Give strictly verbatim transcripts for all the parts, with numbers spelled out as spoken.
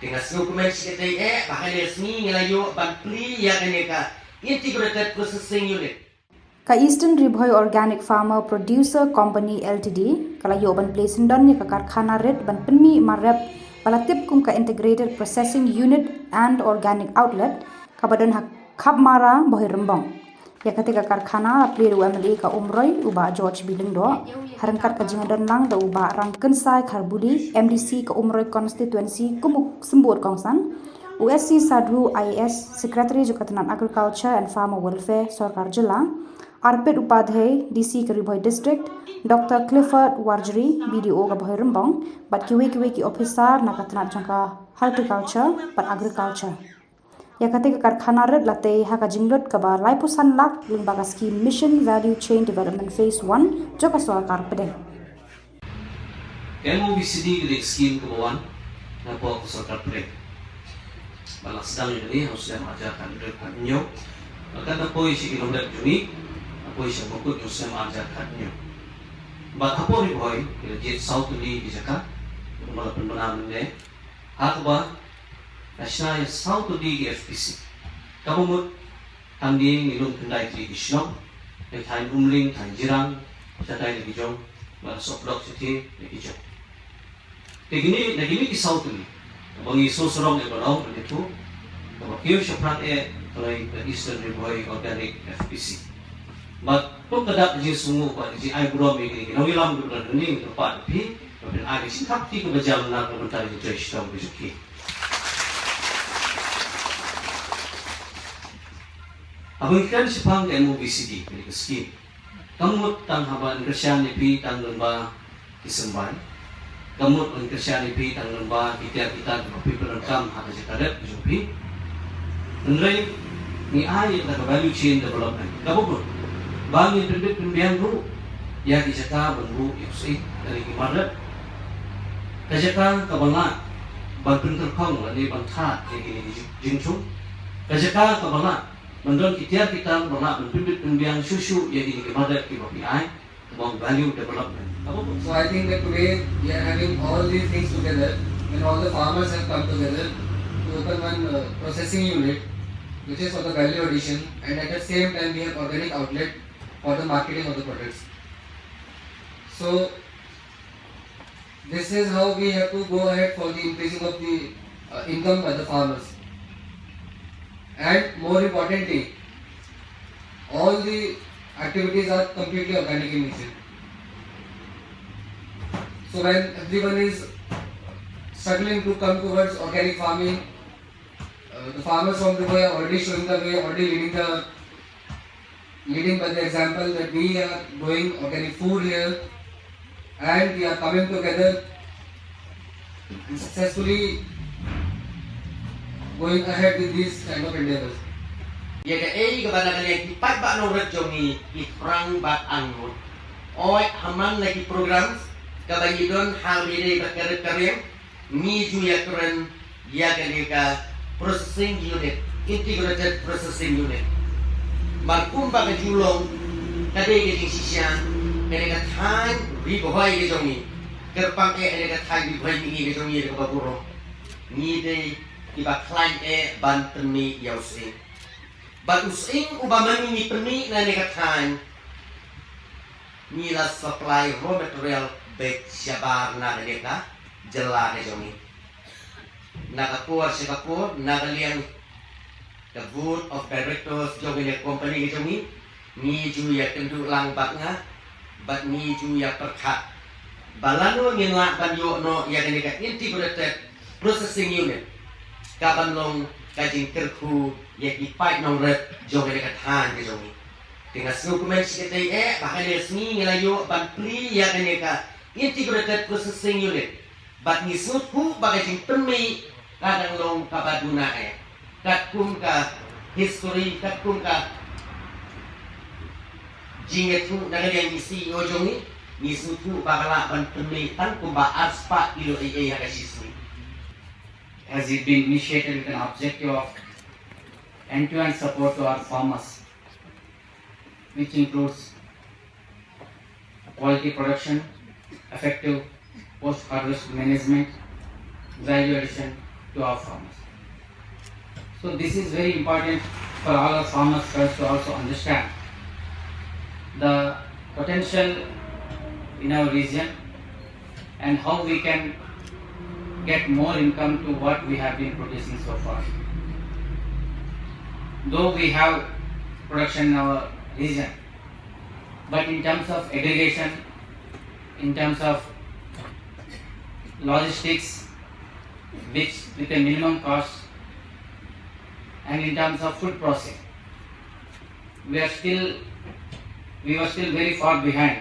Nga sngewkmen shikatdei eh ba ha kane ka sngi ngi la ïoh ban plie ïa kane ka Integrated Processing Unit. Ka Eastern Ri Bhoi Organic Farmer Producer Company Ltd ka la ïoh ban plie syndon ïa ka karkhana rit ban pynmih mar rep ba la tip kum ka Integrated Processing Unit and Organic Outlet kaba don ha Khapmara, Bhoirymbong. Ïa kata ka karkhana la plie da u MLA ka Umroi u Bah George B Lyngdoh ha ryngkat ka jingdon lang da u Bah Rangkynsai Kharbuli, MDC ka Umroi Constituency kum u symbud kongsan, u S C Sadhu, IAS, Secretary jong ka tnat Agriculture and Farmer Welfare, Sorkar Jylla, Arpit Upadhyay, DC ka Ri Bhoi District, Dr Clifford Warjri, BDO ka Bhoirymbong, bad kiwei kiwei ki ophisar na ka tnat jong ka Horticulture bad Agriculture. Ïa kata ka karkhana rit la tei ha ka jinglut kaba laiphew san lak lyngba ka skim Mission Value Chain Development Phase One jong ka Sorkar Pdeng. Ka MOVCD ka dei ka skim kaba wan na ka Sorkar Pdeng. Ba la sdang ïa kane ha u snem arhajar khathynriew khathynñiew. Bad ka la poi sha ki nongrep jong ngi, la poi sha bakut jong u snem arhajar khathynñiew. Bad hapoh Ri Bhoi ki la jied saw tylli ki jaka, kumba la pynbna mynne. Ha kaba la shna ïa saw tylli ki FPC. Kaba mut hangne ngi lum khyndai tylli ki shnong, ki thaiñ Umling, thaiñ Jirang, shatai na ki jong, bad la sohpdok shathie na ki jong. Te kine, na kine ki saw tylli kaba ngi sngewsarong ïa ka long, kaba kiew shaphrang eh ka long ka Eastern Ri Bhoi Organic FPC. Bad kum ka dak ka jingsngewnguh bad ka jingai burom ïa kine ki nongïalam kiba don hangne, ngi kyrpad ïa phi ba phin ai ka jingthap kti kaba jam na ka bynta ka jingtrei shitom ka jong ki. Haba ngi kren shaphang ka MOVCD, kane ka skim, kam mut tang haba ngi kyrshan ïa phi tang lyngba ki symbai. Kam mut ban kyrshan ïa phi tang lyngba ki tiar ki tar kiba phi pyndonkam ha ka jaka rep ka jong phi. Hynrei ngi ai ïa kata ka value chain development, kaba mut ba ngin pynbit pynbiang ruh ïa ki jaka ban buh ïa u sying lane ki mar rep. Ka jaka kaba lah ban pynkyrpang lane ban thad ïa kine ki jingthung. Ka jaka kaba lah ban don ki tiar ki tar ba lah ban pynbit pynbiang shuh shuh ïa kine ki mar rep kiba phi ai. About value development. So I think that today we are having all these things together, when all the farmers have come together to open one uh, processing unit, which is for the value addition, and at the same time we have organic outlet for the marketing of the products. So this is how we have to go ahead for the increasing of the uh, income by the farmers. And more importantly, all the activities are completely organic in nature. So when everyone is struggling to come towards organic farming, uh, the farmers from Ri Bhoi are already showing the way, already leading the leading by the example that we are growing organic food here and we are coming together and successfully going ahead with these kind of endeavors. Ïa kaei kaba na ka liang ki paidbah nongrep jong ngi ki thrang bad angnud. Oi, ha man la ki programs kaba ngi don ha lade bad ka rit ka riang, ngi ju ïa kren ïa kane ka processing unit, integrated processing unit. Mar kumba ka ju long, ka dei ka jingshisha, kane ka thaiñ Ri Bhoi ka jong ngi, kyrpang eh kane ka thaiñ Ri Bhoi ka jong ngi, kaba burom. Ngi dei kiba khlaiñ eh ban pynmih ïa u sying. Bad u sying uba ma ngi ngi pynmih na kane ka thaiñ, ngi la supply raw material beit shabar na kane ka jylla ka jong ngi. Na ka por sha ka por, na ka liang ka board of directors jong kane ka company ka jong ngi, ngi ju ïa kynduh lang bad nga, bad ngi ju ïa pyrkhat ba lano ngin lah ban ïoh noh ïa kane ka integrated processing unit, kaban long ka jingkyrkhu ïa ki paid nongrep jong kane ka thaiñ ka jong ngi. Te nga sngewkmen shikatdei eh ba ha kane ka sngi ngi la ïoh ban plie ïa kane ka integrated processing unit. Bad ngi sngewthuh ba ka jingpynmih ka dang long kaba duna eh. Katkum ka history, katkum ka jingïathuh na ka liang ki C E O jong ngi, ngi sngewthuh ba ka lah ban pynmih tang kumba arspah kilo eiei ha ka shisngi. Has it been initiated with an objective of end-to-end support to our farmers, which includes quality production, effective post-harvest management, value addition, to our farmers. So this is very important for all our farmers for us to also understand the potential in our region and how we can get more income to what we have been producing so far. Though we have production in our region, but in terms of aggregation, in terms of logistics, which with a minimum cost, and in terms of food processing, we are still we were still very far behind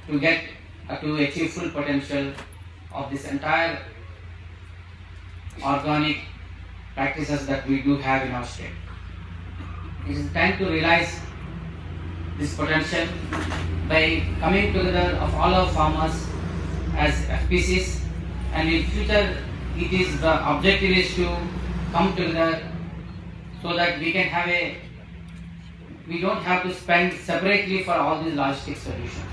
to get uh, to achieve full potential of this entire organic practices that we do have in our state. It is time to realize this potential by coming together of all our farmers as F P Cs, and in future it is the objective is to come together so that we can have a we don't have to spend separately for all these logistic solutions.